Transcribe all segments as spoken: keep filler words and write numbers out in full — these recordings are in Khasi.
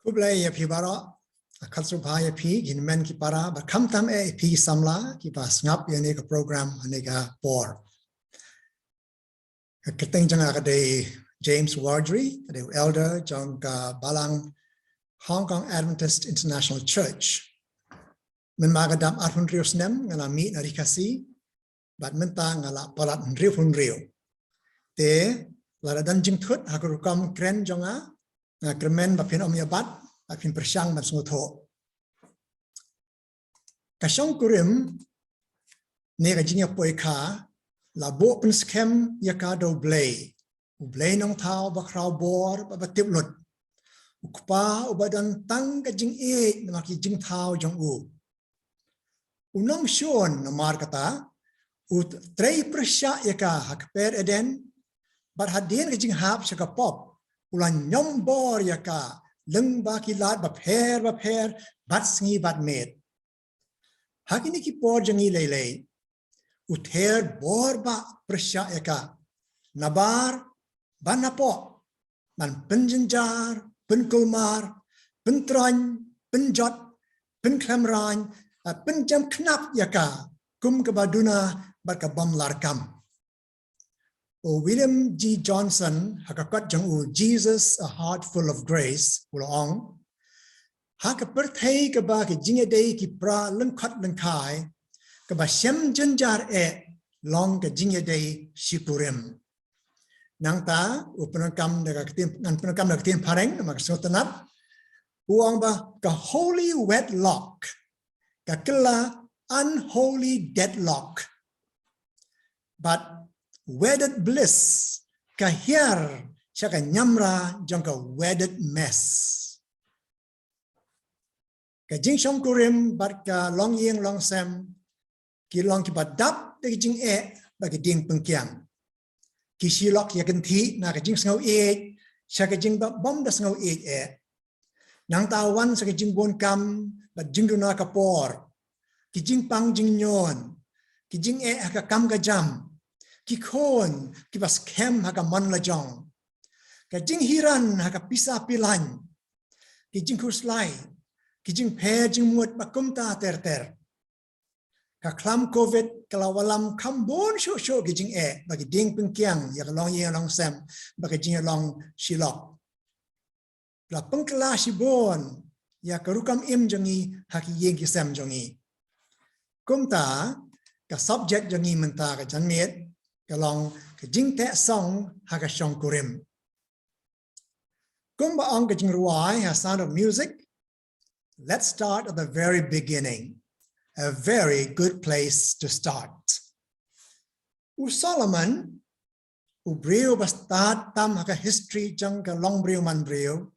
Khublei ïa phi baroh, khublei ïa phi ki hynmen ki para, bad khamtam eh ïa phi samla kiba sngap ïa kane ka program ha kane ka por. Ka kyrteng jong nga ka dei James Wardrey, ka dei u elder jong ka balang Hong Kong Adventist International Church. Mynba ka dap arphew hynriew snem nga la mih na Ri Khasi, bad mynta nga la palat hynriewphew hynriew. Te lada don jingthut ha ka rukom kren jong nga, nga kyrmen ba phin ym ïa bat, ba phin pyrshang ban sngewthuh. Ka shongkurim ne ka jingïapoikha la buh pynskhem ïa ka da U Blei, U Blei Nongthaw bakhraw bor bad batip lut, U Kpa uba don tang ka jingïeit namar ki jingthaw jong u. U nongshun namar kata u trei pyrshah ïa ka ha kper Eden, bad hadien ka jinghap sha ka pop u la ñiom bor ïa ka lyngba ki lad bapher bapher bad sngi bad miet. Ha kine ki por jong ngi lei lei u ther bor ba pyrshah ïa ka nabar bad napoh, ban pynjynjar, pynkulmar, pyntroiñ, pynjot, pynkhlem rain, eh, pynjem khnap ïa ka kum kaba duna bad ka bym larkam. U William G. Johnson ha ka kot jong u Jesus, A Heart Full of Grace u la ong, ha ka pyrthei kaba ka jingïadei ki pra lyngkhot lyngkhai, kaba shem jynjar eh long ka jingïadei shikurim. Nangta u pyndonkam da ka ktien, ngan pyndonkam da ka ktien phareng namar ka sngewtynnat. U ong ba ka holy wedlock, ka kylla unholy deadlock, bad wedded bliss, ka hiar sha ka ñiamra jong ka wedded mess. Ka jingshongkurim bad ka longïing longsem ki long kiba dap da ka jingeh bad ka diengpyngkiang. Ki shilok ïakynthih na ka jingsngewïeit sha ka jingbym da sngewïeit eh. Nangta wan sa ka jingbun kam bad jingduna ka por, ki jingpang jingñion, ki jingeh ha ka kam ka jam, ki khun kiba skhem ha ka mon la jong, ka jinghiran ha ka pisa pilan, ki jingkhuslai, ki jingpher jingmut bad kumta ter ter. Ka khlam Covid ka la wallam kham bun shuh shuh ki jingeh bad ki diengpyngkiang ïa ka longïing longsem bad ka jingïalong shilok. La pynkylla shibun ïa ka rukom im jong ngi ha ki ïing ki sem jong ngi. Kumta ka subject jong ngi mynta ka janmiet ka long ka jingteh song ha ka shongkurim. Kumba ong ka jingrwai ha Sound of Music, let's start at the very beginning. A very good place to start. U Solomon, u briew ba stad tam ha ka history jong ka longbriew manbriew,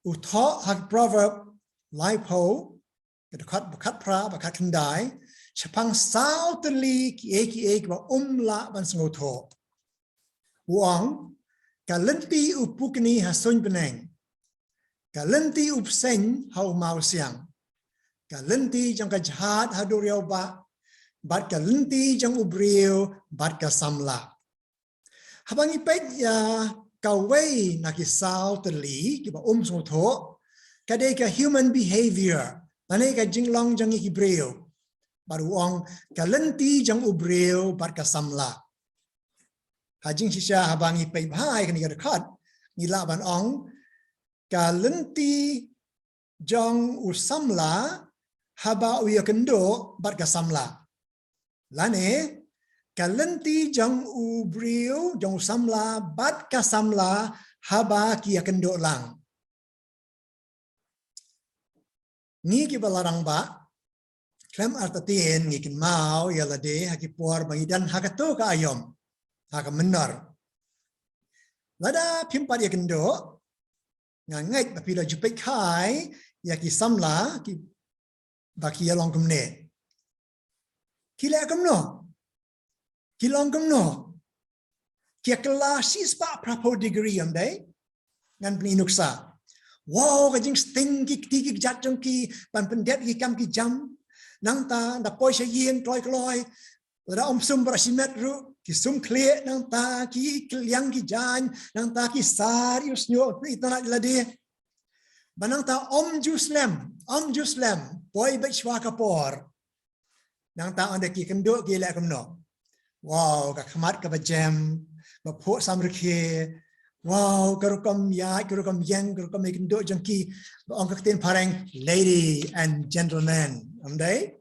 u thoh ha ka Proverb laiphew, ka dkhot ba khatphra bad khatkhyndai, shaphang saw tylli kiei kiei kiba um lah ban sngewthuh. U ong, ka lynti u pukni ha suiñ bneng, ka lynti u bseiñ ha u mawsiang, ka lynti jong ka jhat ha duriaw bah, bad ka lynti jong u briew bad ka samla. Haba ngi peit ïa kawei na ki saw tylli kiba um sngewthuh, ka dei ka human behavior, lane ka jinglong jong ngi ki briew. Bad u ong, ka lynti jong u briew bad ka samla. Ha jingshisha haba ngi peit bha ïa kane ka dkhot, ngi lah ban ong, ka lynti jong u samla haba u ïakynduh bad ka samla, lane ka lynti jong u briew, jong u samla bad ka samla haba ki ïakynduh lang. Ngi kiba la rangbah, khlem artatien ngi kynmaw ïa lade ha ki por ba ngi don ha kato ka aïom, ha ka mynnor. Lada phim pat ïakynduh, nga ngeit ba phi la ju peit kai ïa ki samla kiba ki ïalong kumne. Ki leh kumno? Ki long kumno? Ki kylla shispah phraphew degree, ym dei? Ngan pyni nuksa. Wow, ka jingsting ki kti ki kjat jong ki ban pyndep ïa ki kam ki jam. Nangta da poi sha ïing kloi kloi, lada ym sum baroh shimet ruh, ki sum khlieh, nangta ki kylliang ki jaiñ, nangta ki sar ïa u shñiuh, itynnad ïa lade. Ba nangta ym ju slem, ym ju slem, poi beit shuwa ka por. Nangta ynda ki kynduh ki leh kumno? Wow, ka khmat kaba jem, ba phuh samrkhie. Wow, ka rukom ïaid, ka rukom ïeng, ka rukom ïakynduh jong ki, ba ong ka ktien phareng, lady and gentleman. Ym dei?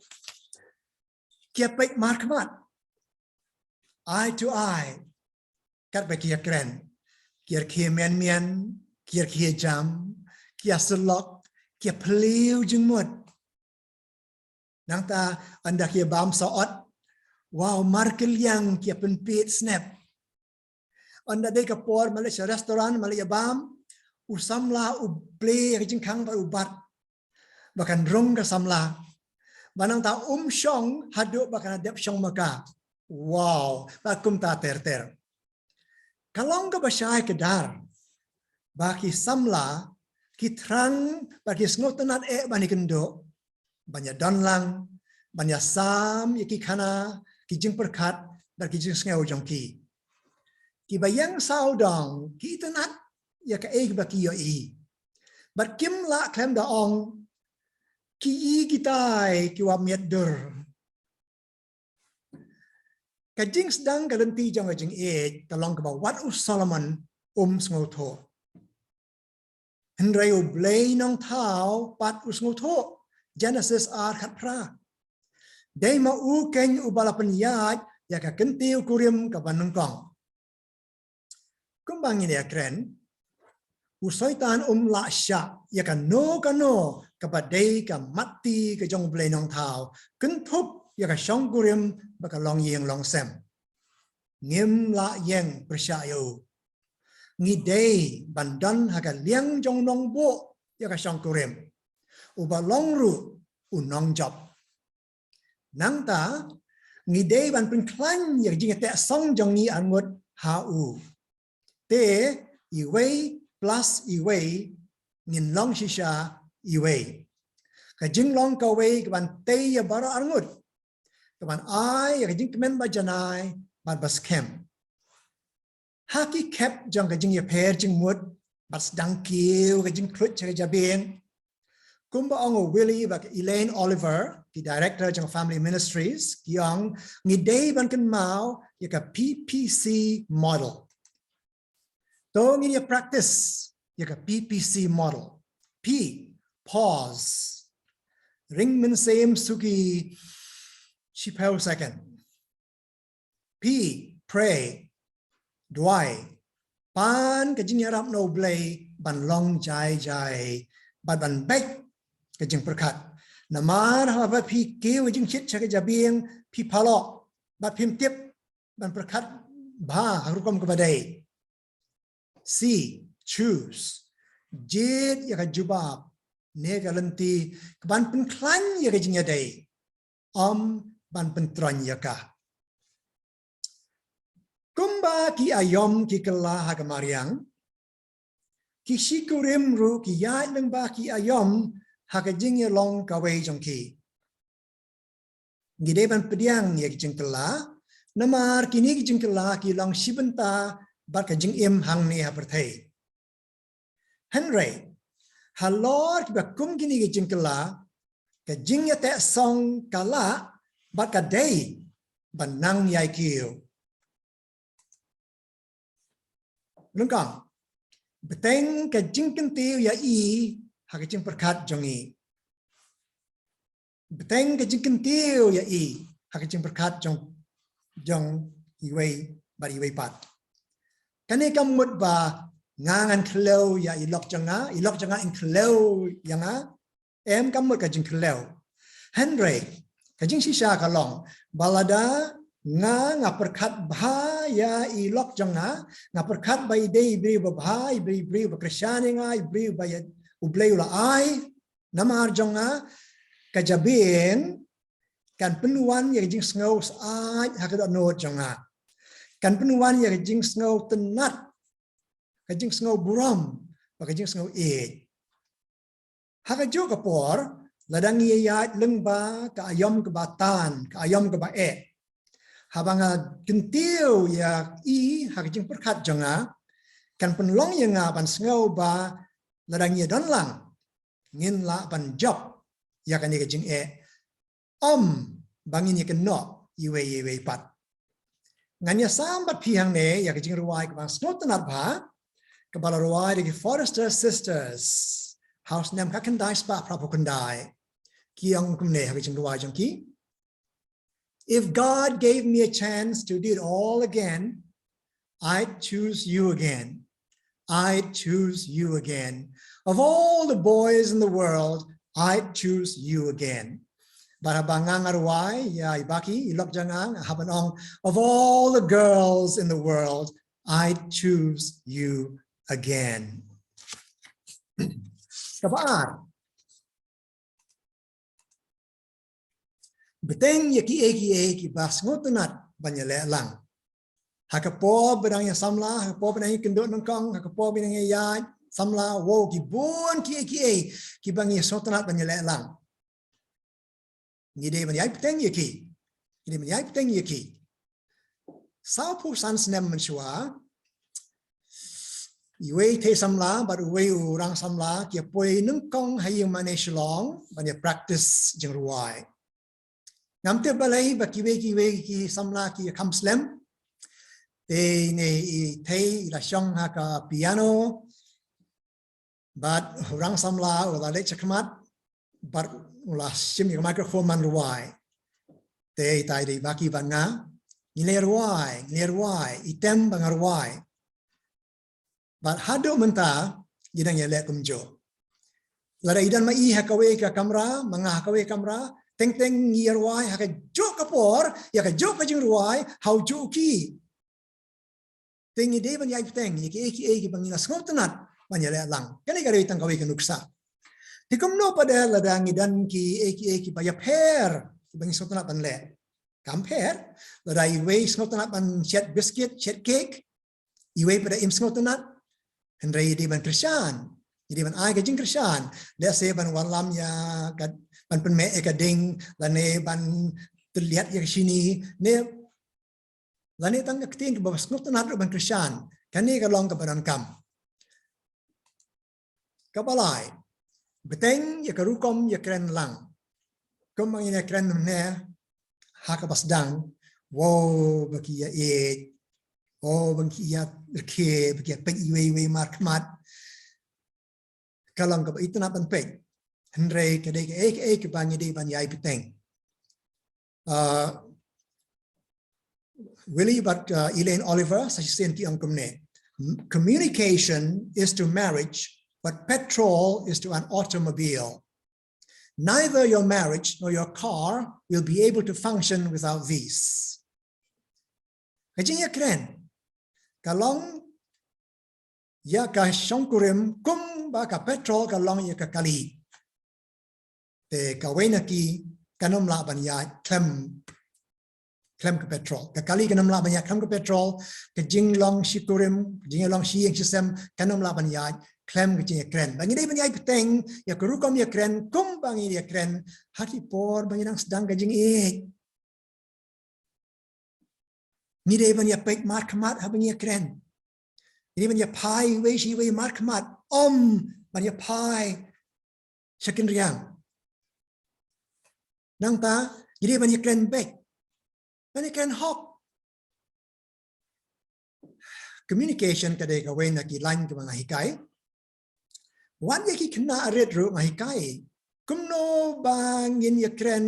Ki ïa peit markhmat, eye to eye, katba ki ïa kren, ki ïa rkhie mian mian, ki ïa rkhie jam, ki ïa syllok, ki ïa phylliew jingmut. Nangta ynda ki ïa bam sawdong, wow, markylliang, ki ïa pynpeit snep. Ynda dei ka por ma leit sha restaurant, ma leit ïa bam, u samla u plie ïa ka jingkhang bad u bat ba kan rung ka samla. Ba nangta um shong haduh ba kan dep shong ma ka. Wow, ba kumta ter ter. Ka long kaba shai kdar ba ki samla ki thrang bad ki sngewtynnat eh ban ïakynduh, ban ïadon lang, ban ïasam ïa ki khana, ki jingpyrkhat bad ki jingsngew jong ki. Kiba ïeng sawdong ki itynnat ïa kaei ba ki ïohi. Bad kim lah khlem da ong, ki i kitai kiwa miat dur. Ka jingsdang ka lynti jong ka jingïeit ka long kaba wat u Solomon um sngewthuh. Hynrei U Blei Nongthaw pat u sngewthuh. Genesis ar khatphra. Dei ma u keiñ uba la pynïaid ïa ka kyntiew kurim kaba nyngkong. Kumba ngin ïa kren, u Soitan um lah shah ïa kano kano kaba dei ka matti ka jong U Blei Nongthaw, kynthup ïa ka shongkurim bad ka longïing longsem. Ngim lah ïeng pyrshah ïa u. Ngi dei ban don ha ka liang jong u nongbuh ïa ka shongkurim, uba long ruh u nongjop. Nangta ngi dei ban pynkhlaiñ ïa ka jingïateh song jong ngi arngut ha u. Te iwei plus iwei ngin long shisha iwei. Ka jinglong kawei ka ban tei ïa baroh arngut, ka ban ai ïa ka jingkmen ba janai bad ba skhem. Ha ki khep jong ka jingïapher jingmut bad sdang kiew ka jingkhluit sha ka jabieng, kumba ong u Willie bad ka Elaine Oliver, ki director jong Family Ministries, ki ong ngi dei ban kynmaw ïa ka P P C model. To ngin ïa practice ïa ka P P C model. P, pause. Ring mynsiem suki shiphew second. P, pray. Duwai. Pan ka jingïarap na U Blei ban long jai jai bad ban beit ka jingpyrkhat. Namar haba phi kiew ka jingkhit sha ka jabieng, phi phalok bad phim tip ban pyrkhat bha ha ka rukom kaba dei. C, choose. Jied ïa ka jubab ne ka lynti ka ban pynkhlaiñ ïa ka jingïadei, ym ban pyntroiñ ïa ka. Kumba ki aïom ki kylla ha ka mariang, ki shikurim ruh ki ïaid lyngba ki aïom ha ka jingïalong kawei jong ki. Ngi dei ban pdiang ïa ki jingkylla, namar kine ki jingkylla ki long shi bynta bad ka jingim hangne ha pyrthei. Hynrei halor kiba kum kine ki jingkylla, ka jingïateh song ka lah bad ka dei ban nang ïai kiew. Lyngkong, bteng ka jingkyntiew ïa i ha ka jingpyrkhat jong i. Bteng ka jingkyntiew ïa i ha ka jingpyrkhat jong, jong iwei bad iwei pat. Kane kam mut ba nga ngan khlem ïa i lok jong nga, i lok jong nga in khlem ïa nga. Em, kam mut ka jingkhlem. Hynrei ka jingshisha ka long ba lada nga, nga pyrkhat bha ïa i lok jong nga, nga pyrkhat ba i dei i briew ba bha, i briew, i briew ba kyrshan ïa nga, i briew ba ïa U Blei u la ai namar jong nga, ka jabieng kan pynwan ïa ka jingsngew syaid ha ka dohnud jong nga. Kan pynwan ïa ka jingsngew tynnat, ka jingsngew burom bad ka jingsngew ïeit. Ha kajuh ka por, lada ngi ïaid lyngba ka aïom kaba tan, ka aïom kaba eh, haba nga kyntiew ïa i ha ka jingpyrkhat jong nga, kan pynlong ïa nga ban sngew ba lada ngi ïadon lang, ngin lah ban jop ïa kane ka jingeh, ym ba ngin ïa kynnoh iwei ïa iwei pat. Ngan ïa sam bad phi hangne ïa ka jingrwai kaba sngewtynnat bha, kaba la rwai da ki Forester Sisters ha u snem khatkhyndai spah phra phew khyndai. Ki ong kumne ha ka jingrwai jong ki: If God gave me a chance to do it all again, I'd choose you again. I'd choose you again. Of all the boys in the world, I'd choose you again. Bad haba nga nga rwai ïa i Baki, i lok jong nga, nga hap ban ong, of all the girls in the world, I'd choose you again. Kaba ar, bteng ïa kiei kiei kiba sngewtynnat ban ïaleh lang. Ha ka por ba dang ïa samla, ha ka por ba dang ïa kynduh nyngkong, ha ka por ba dang ïa ïaid samla, wow, ki bun kiei kiei kiba ngi sngewtynnat ban ïaleh lang. Ngi dei ban ïai bteng ïa ki. Ngi dei ban ïai bteng ïa ki. Saw phew san snem mynshuwa, iwei i thei samla bad uwei u rang samla ki ïa poi nyngkong ha ïing mane Shillong ban ïa practice jingrwai. Ngam tip balei ba kiwei kiwei ki samla ki ïa kham slem. Te ine i thei i la shong ha ka piano, bad u rang samla u la leit shakhmat bad u la shim ïa ka microphone ban rwai. Te itai i Baki bad nga, ngi leit rwai, ngi leit rwai, i tem ba nga rwai. Bad haduh mynta ngi dang ïaleh kumjuh. Lada i don ma i ha kawei ka kamra, ma nga ha kawei ka kamra, teng teng ngi ïa rwai ha kajuh ka por ïa kajuh ka jingrwai ha ujuh u key. Te ngi dei ban ïai bteng ïa kiei kiei kiba ngi la sngewtynnat ban ïaleh lang. Kane ka dei tang kawei ka nuksa. Te kumno pat de lada ngi don kiei kiei kiba ïapher kiba ngi sngewtynnat ban leh? Kam pher. Lada iwei sngewtynnat ban shet biskit, shet kek, iwei pat de im sngewtynnat. Hynrei i dei ban kyrshan, i dei ban ai ka jingkyrshan. Lehse ban wallam ïa ka, ban pynmeh ïa ka ding, lane ban tylliat ïa ka shini, ne lane tang ka ktien kaba sngewtynnat ruh ban kyrshan. Kane ka long kaba donkam. Kaba lai, bteng ïa ka rukom ïakren lang. Kumba ngin ïakren mynne ha kaba sdang, wow ba ki ïa ïeit, wow ba ki ïa rkhie, ba ki ïa peit iwei iwei markhmat. Ka long kaba itynnat ban peit. Hynrei ka dei kaei kaei kaba ngi dei ban ïai bteng. Uh, Willie bad, uh, Elaine Oliver sa shisien ki ong kumne: Communication is to marriage what petrol is to an automobile. Neither your marriage nor your car will be able to function without these. Ka jingïakren ka long ïa ka shongkurim kumba ka petrol ka long ïa ka kali. Te kawei na ki kan ym lah ban ïaid khlem, khlem ka petrol. Ka kali kan ym lah ban ïaid khlem ka petrol, ka jinglong shikurim, ka jinglong shi ïing shi sem kan ym lah ban ïaid khlem ka jingïakren. Ba ngi dei ban ïai bteng ïa ka rukom ïakren kumba ngi ïakren ha ki por ba ngi dang sdang ka jingïeit. Ngi dei ban ïa peit markhmat haba ngi ïakren. Ngi dei ban ïa phai iwei sha iwei markhmat, ym ban ïa phai sha kynriang. Nangta ngi dei ban ïakren beit, ban ïakren hok. Communication ka dei kawei na ki lain kaba nga hikai. Wat ïa ki khynnah rit ruh nga hikai kumno ba ngin ïakren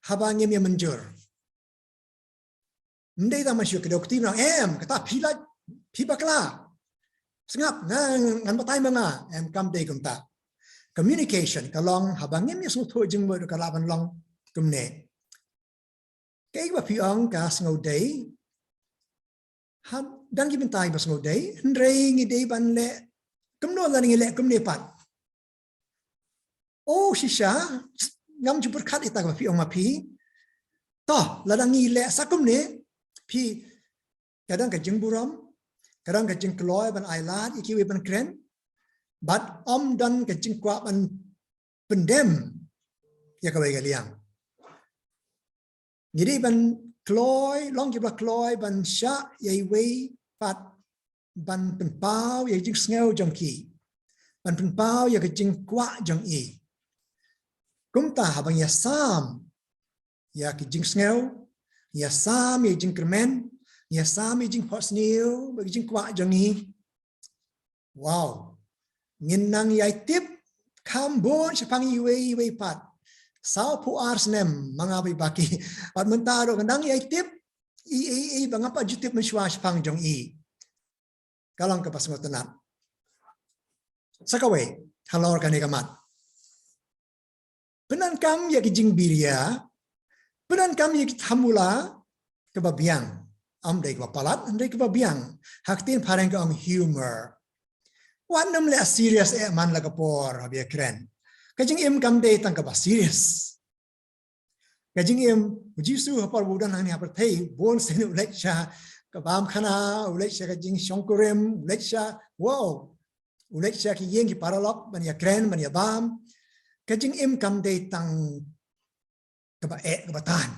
haba ngim ïa mynjur. Ym dei tang ban shu kdew kti, nang em, kata phi la, phi bakla. Sngap, ngan, ngan batai ma nga, em, kam dei kumta. Communication ka long haba ngim ïa sngewthuh jingmut ruh ka lah ban long kumne. Kaei ba phi ong ka sngewdei. Ha, dang ki bynta ba sngewdei, hynrei ngi dei ban leh kumno, lada ngi leh kumne pat. O shisha, ngam ju pyrkhat ïa kata kaba phi ong ma phi. To, lada ngi leh sa kumne, phi, ka don ka jingburom, ka don ka jingkloi ban ailad ïa kiwei ban kren, bad ym don ka jingkwah ban pyndem ïa kawei ka liang. Ngi dei ban kloi, long kiba kloi ban shah ïa iwei pat ban pynpaw ïa ka jingsngew jong ki, ban pynpaw ïa ka jingkwah jong i. Kumta haba ngi ïa sam ïa ki jingsngew, ngi ïa sam ïa ki jingkyrmen, ngi ïa sam ïa ki jingphohsniew bad ki jingkwah jong ngi, wow, ngin nang ïai tip kham bun shaphang iwei iwei pat. Sawphew ar snem ma nga bad i Baki, bad mynta ruh ngan nang ïai tip i, i, i ba ngam pat ju tip mynshuwa shaphang jong i. Ka long kaba sngewtynnat. Sa kawei, halor kane ka mat, pyndonkam ïa ki jingbiria, pyndonkam ïa ki thormula kaba biang. Ym dei kaba palat, ym dei kaba biang. Ha ka ktien phareng ka ong humor. Wat nym leh serious eh man la ka por haba ïakren. Ka jingim kam dei tang kaba serious. Ka jingim, u Jisu ha por ba u don hangne ha pyrthei, bun sien u leit sha ka bam khana, u leit sha ka jingshongkurim, u leit sha, wow, u leit sha ki ïing ki paralok ban ïakren, ban ïabam. Ka jingim kam dei tang kaba eh kaba tan.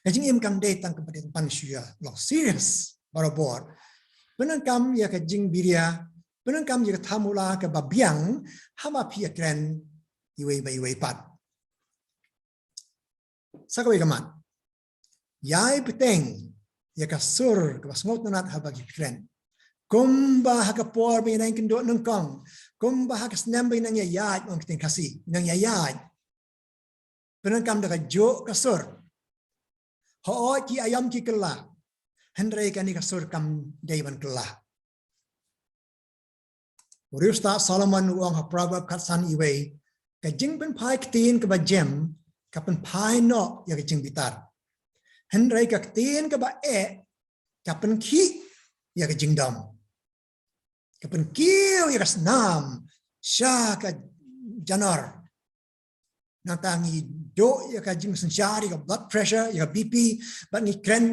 Ka jingim kam dei tang kaba dei ban shu ïa long serious barabor. Pyndonkam ïa ka jingbiria, pyndonkam ïa ka thormula kaba biang haba phi ïakren iwei pa iwei pat. Sa kawei ka mat, ïai bteng ïa ka sur kaba sngewtynnat haba phi kren. Kumba ha ka por ba ngi nang kynduh nyngkong, kumba ha ka snem ba ngi nang ïaid, ong ka ktien Khasi, nang ïaid. Pyndonkam da kajuh ka sur. Hooid ki aïom ki kylla, hynrei kane ka sur kam dei ban kylla. U riewstad Solomon u ong ha Proverb khatsan wei, ka jingpynphai ktien kaba jem ka pynphai noh ïa ka jingbitar, hynrei ka ktien kaba eh ka pynkhih ïa ka jingdom. Ka pynkiew ïa ka snam sha ka janor. Nangta ngi duh ïa ka jingsynshar, ïa ka blood pressure, ïa ka B P, bad ngi kren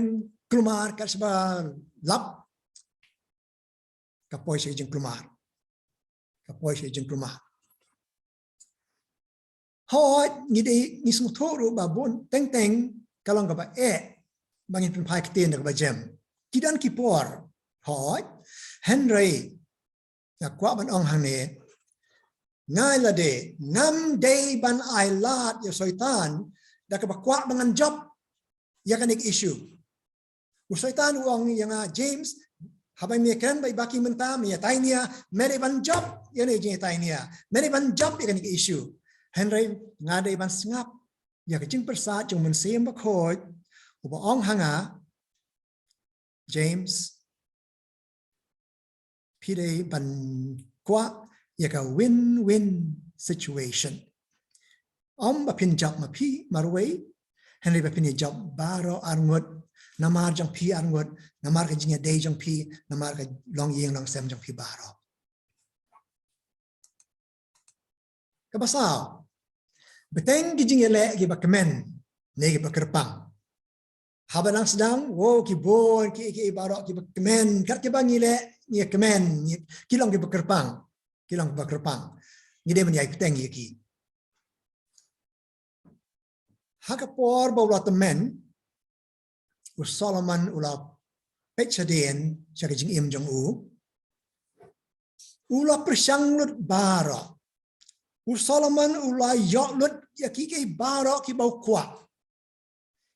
kulmar kat shaba lap. Ka poi sha ka jingkulmar. Ka poi sha ka jingkulmar. Hooid, ngi dei, ngi sngewthuh ruh ba bun teng teng ka long kaba eh ba ngin pynphai ktien da kaba jem. Ki don ki por, hooid, hynrei nga kwah ban ong hangne, nga ïa lade ngam dei ban ailad ïa u Soitan da kaba kwah ba ngan jop ïa kane ka issue. U Soitan u ong ïa nga, James, haba me kren bad i Baki mynta, me ïatai nia, me dei ban jop ïa kane ka jingïatai nia, me dei ban jop ïa kane ka issue. Hynrei nga dei ban sngap ïa ka jingpyrsad jong u Mynsiem Bakhuid uba ong ha nga, James, phi dei ban kwah ïa ka win-win situation. Ym ba phin jop ma phi marwei, hynrei ba phin ïa jop baroh arngut, namar jong phi arngut, namar ka jingïadei jong phi, namar ka longïing longsem jong phi baroh. Kaba saw, bteng ki jingïaleh kiba kmen ne kiba kyrpang. Haba nang sdang, wow, ki bun ki, ki baroh kiba kmen, kat kiba ngi leh ngi kmen, ngi, ki long kiba kyrpang, ki long kiba kyrpang. Ngi dei ban ïai bteng ïa ki. Ha ka por ba u la tymmen, u Solomon u la peit shadien sha ka jingim jong u. U la pyrshang lut baroh. U Solomon u la ïoh lut ïa kiei kiei baroh kiba u kwah.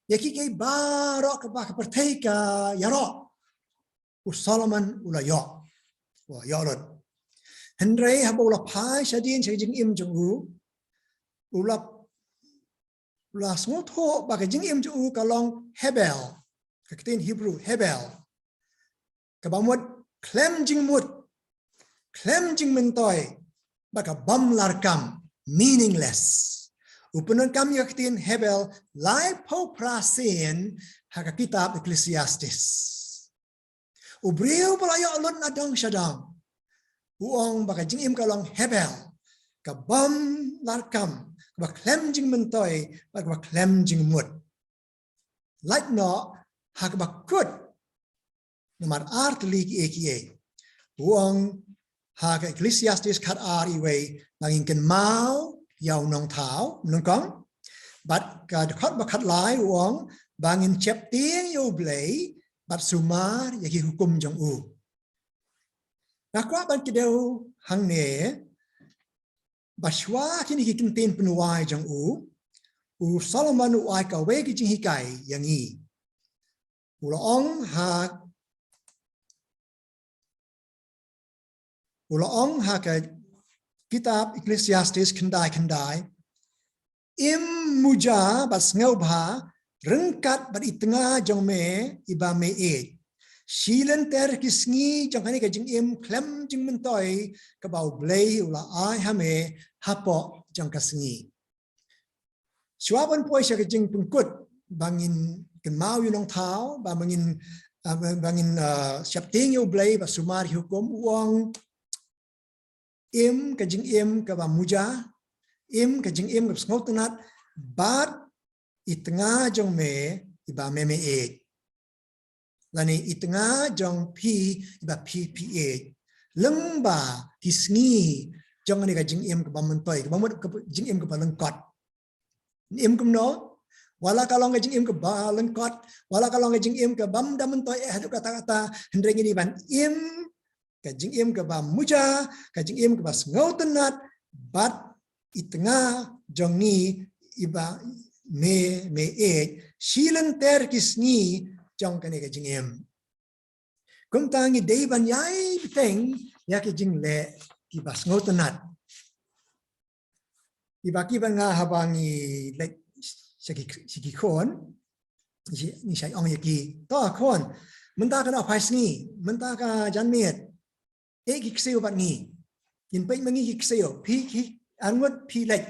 Ïa kiei kiei baroh kaba ka pyrthei ka ïaroh, u Solomon u la ïoh. U la ïoh lut. Hynrei haba u la phai shadien sha ka jingim jong u, u la, u la sngewthuh ba ka jingim jong u ka long hebel. Ka ktien Hebrew, hebel. Kaba mut khlem jingmut, khlem jingmyntoi, bad ka bym larkam, meaningless. U pyndonkam ïa ka ktien hebel laiphew phra sien ha ka kitab Ecclesiastes. U briew ba la ïoh lut na dong sha dong, u ong ba ka jingim ka long hebel, ka bym larkam, kaba khlem jingmyntoi, bad kaba khlem jingmut. Lait noh ha kaba kut namar ar tylli kiei kiei. U ong ha ka Ecclesiastes khatar wei, ba ngin kynmaw ïa u nongthaw, nyngkong. Bad ka dkhot ba khatlai u ong ba ngin sheptieng ïa U Blei bad sumar ïa ki hukum jong u. Nga kwah ban kdew hangne Ba shuwa kine ki kyntien pynwai jong u, u Solomon u ai kawei ka jinghikai ïa ngi. U la ong ha, u la ong ha ka kitab Ecclesiastes khyndai khyndai, im muja bad sngewbha ryngkat bad i tnga jong me iba me ïeit. Shi lynter ki sngi jong kane ka jingim khlem jingmyntoi kaba U Blei u la ai ha me hapoh jong ka sngi. Shuwa ban poi sha ka jingpynkut ba ngin kynmaw ïa u Nongthaw, ba ngin, ah, ba ngin, ah, sheptieng ïa U Blei, ba sumar ïa ki hukum, u ong, im ka jingim kaba muja, im ka jingim kaba sngewtynnat bad i tnga jong me iba me me ïeit. Lane i tnga jong phi iba phi phi ïeit. Lyngba ki sngi jong kane ka jingim kaba myntoi, kaba mut ka jingim kaba lyngkot. Im kumno? Wat la ka long ka jingim kaba lyngkot, wat la ka long ka jingim kaba ym da myntoi eh haduh katta katta, hynrei ngin ïa ban im ka jingim kaba muja, ka jingim kaba sngewtynnat bad i tnga jong ngi iba me me ïeit, shi lynter ki sngi jong kane ka jingim. Kumta ngi dei ban ïai bteng ïa ki jingleh kiba sngewtynnat. Iba kiba nga haba ngi leit sha ki, sha ki khun, ngi shait ong ïa ki, to khun, mynta ka Nohphaisngi, mynta ka janmiet, ïeh ki ksiew bad ngi. Ngin peit ma ngi ki ksiew, phi ki arngut phi leit.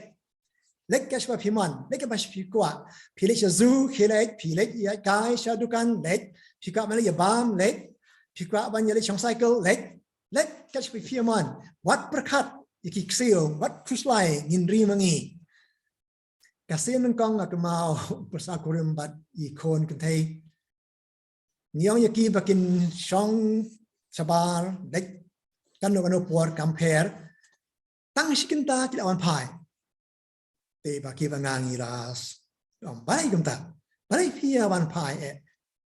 Leit kat shaba phi mon, leit kat shaba phi kwah. Phi leit sha zoo, khie leit, phi leit ïaid kai sha dukan, leit. Phi kwah ban leit ïa bam, leit. Phi kwah ban ïa leit shong cycle, leit. Leit kat shaba phi mon. Wat pyrkhat ïa ki ksiew, wat khuslai, ngin ri ma ngi. Ka sien nyngkong nga kynmaw pyrsa kurim bad i khun kynthei. Ngi ong ïa ki ba kin shong shabar, leit kano kano por kam pher. Tang shi kynta ki la wan phai. Te ba ki ba nga ngi la ong balei kumta. Balei phi ïa wan phai eh.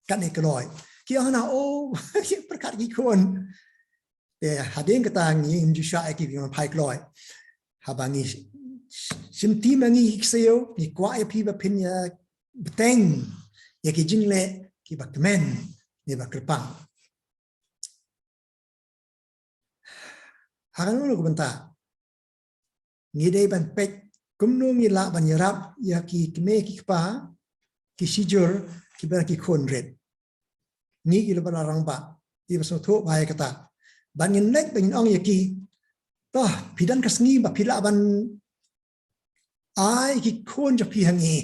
Katne kloi. Ki ong na, oh, ki pyrkhat ki khun. Te hadien kata ngim ju shah ïa ki ba wan phai kloi. Haba ngi shim ti ma ngi ki ksiew, ngi kwah ïa phi ba phin ïa bteng ïa ki jingleh kiba kmen ne ba kyrpang. Ha kano kano ka bynta ngi dei ban peit kumno ngi lah ban ïarap ïa ki kmie ki kpa, ki shijur, kiba ki khun rit. Ngi ki lehbah rangbah, kiba sngewthuh bha ïa kata. Ban ngin leit ban ngin ong ïa ki, to phi don ka sngi ba phi lah ban ai ki khun jong phi ha ngi.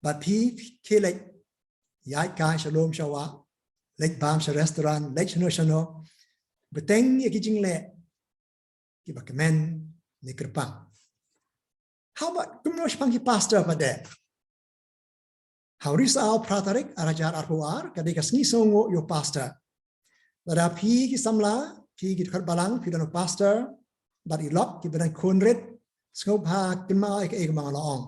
Bad phi khie leit ïaid kai sha lum sha wah, leit bam sha restaurant, leit shano shano. Bteng ïa ki jingleh kiba kmen ne kyrpang. Haba kumno shaphang ki pastor pat de. Ha u Risaw phra tarik ar hajar arphew ar, ka dei ka sngi sngewnguh ïa u pastor. Lada phi ki samla, phi ki dkhot balang, phi don u pastor bad i lok, kiba don khun rit, sngewbha kynmaw ïa kaei kaba nga la ong.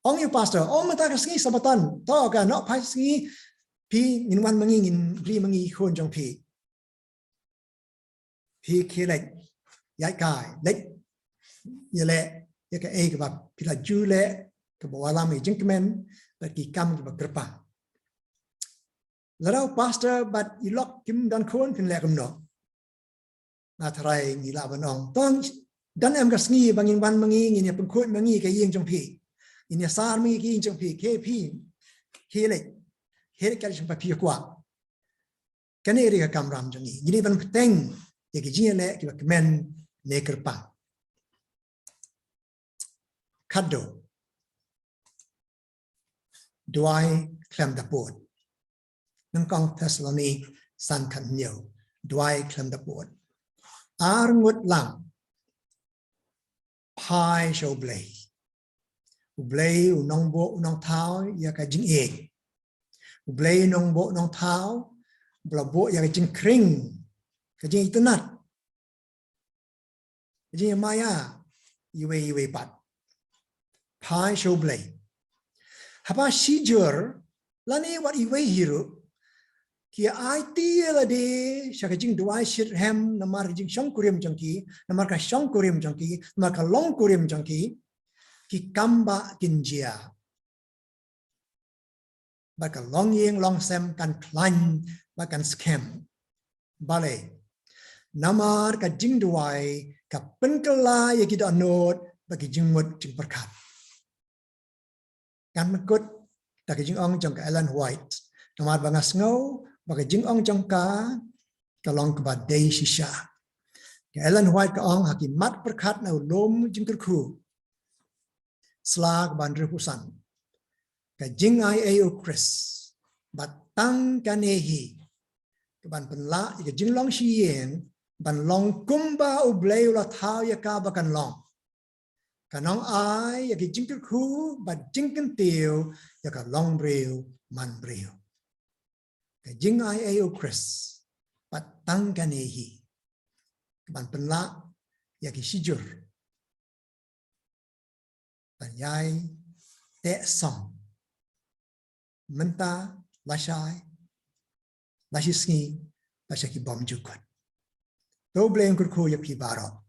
Ong ïa u pastor, ong mynta ka sngi Sabbaton, to ka Nohphaisngi, phi ngin wan ma ngi, ngin ri ma ngi khun jong phi. Phi khie leit ïaid kai, leit ïaleh ïa kaei kaba phi la ju leh, kaba wallam ïa jingkmen bad ki kam kiba kyrpang. Lada u pastor bad i lok kim don khun, phin leh kumno? Nga tharai ngi lah ban ong, to don em ka sngi ba ngin wan ma ngi, ngin ïa pynkhuid ma ngi ka ïing jong phi, ngin ïa sar ma ngi ka ïing jong phi. Khie phi, khie leit, khie leit kat shaba phi kwah. Kane ka dei ka kamram jong ngi. Ngi dei ban bteng ïa ki jingïaleh kiba kmen ne kyrpang. Khatduh, duwai khlem da pud. Nyngkong Thessaloni san khathynñiew, duwai khlem da pud. Ar ngut lang, phai sha U Blei. U Blei u nongbuh u nongthaw ïa ka jingïeit. U Blei u nongbuh u nongthaw, ba la buh ïa ka jingkhring, ka jingitynnad, ka jingïamaya iwei iwei pat. Phai sha U Blei. Haba shijur lane wat iwei hi ruh, ki aiti ïa lade sha ka jingduwai shitrhem namar ka jingshongkurim jong ki, namar ka shongkurim jong ki, namar ka longkurim jong ki, ki kam ba kin jia. Bad ka longïing longsem kan khlaiñ bad kan skhem. Balei? Namar ka jingduwai ka pynkylla ïa ki dohnud bad ki jingmut jingpyrkhat. Ngan pynkut da ka jingong jong ka Ellen White. Namar ba nga sngew ba ka jingong jong ka ka long kaba dei shisha. Ka Ellen White ka ong ha ki mat pyrkhat na u lum jingkyrkhu, sla kaba hynriewphew san. Ka jingai ei U Khrist bad tang kane hi ka ban pynlah ïa ka jinglong shyieng ban long kumba U Blei u la thaw ïa ka ba kan long. Kan ong ai ïa ka jingkyrkhu bad jingkyntiew ïa ka longbriew manbriew. Ka jingai ei U Khrist bad tang kane hi ka ban pynlah ïa ki shijur ban ïai teh song mynta, lashai, lashisngi, bad sha ki bymjukut. To U Blei un kyrkhu ïa phi baroh.